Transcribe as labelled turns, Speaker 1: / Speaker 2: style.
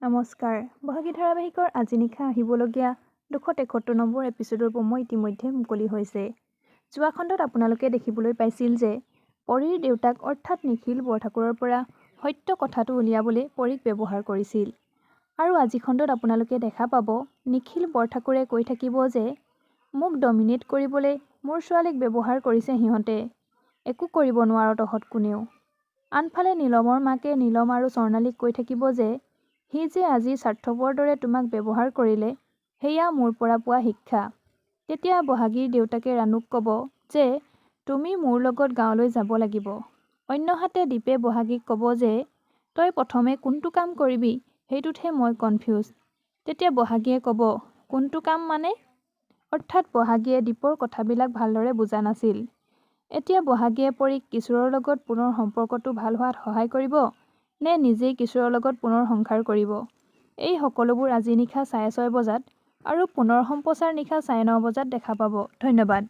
Speaker 1: নমস্কাৰ, বহাগী ধাৰাবাহিকৰ আজি নিশা আহিবলগীয়া 273 নম্বৰ এপিছ'ডৰ প্ৰ'ম' ইতিমধ্যে মুকলি হৈছে। যোৱা খণ্ডত আপোনালোকে দেখিবলৈ পাইছিল যে পৰীৰ দেউতাক অৰ্থাৎ নিখিল বৰঠাকুৰৰ পৰা সত্য কথাটো উলিয়াবলৈ পৰীক ব্যৱহাৰ কৰিছিল। আৰু আজি খণ্ডত আপোনালোকে দেখা পাব নিখিল বৰঠাকুৰে কৈ থাকিব যে মোক ডমিনেট কৰিবলৈ মোৰ ছোৱালীক ব্যৱহাৰ কৰিছে সিহঁতে, একো কৰিব নোৱাৰ তহঁত কোনেও। আনফালে নীলমৰ মাকে নীলম আৰু স্বৰ্ণালীক কৈ থাকিব যে সি যে আজি স্বাৰ্থপৰ দৰে তোমাক ব্যৱহাৰ কৰিলে সেয়া মোৰ পৰা পোৱা শিক্ষা। তেতিয়া বহাগীৰ দেউতাকে ৰাণুক ক'ব যে তুমি মোৰ লগত গাঁৱলৈ যাব লাগিব। অন্যহাতে দীপে বহাগীক ক'ব যে তই প্ৰথমে কোনটো কাম কৰিবি সেইটোতহে মই কনফিউজ। তেতিয়া বহাগীয়ে ক'ব কোনটো কাম মানে? অৰ্থাৎ বহাগীয়ে দীপৰ কথাবিলাক ভালদৰে বুজা নাছিল। এতিয়া বহাগীয়ে পৰীক কিশোৰৰ লগত পুনৰ সম্পৰ্কটো ভাল হোৱাত সহায় কৰিব নে নিজেই কিশোৰৰ লগত পুনৰ সংসাৰ কৰিব? এই সকলোবোৰ আজি নিশা 6:30 বজাত আৰু পুনৰ সম্প্ৰচাৰ নিশা 9:30 বজাত দেখা পাব। ধন্যবাদ।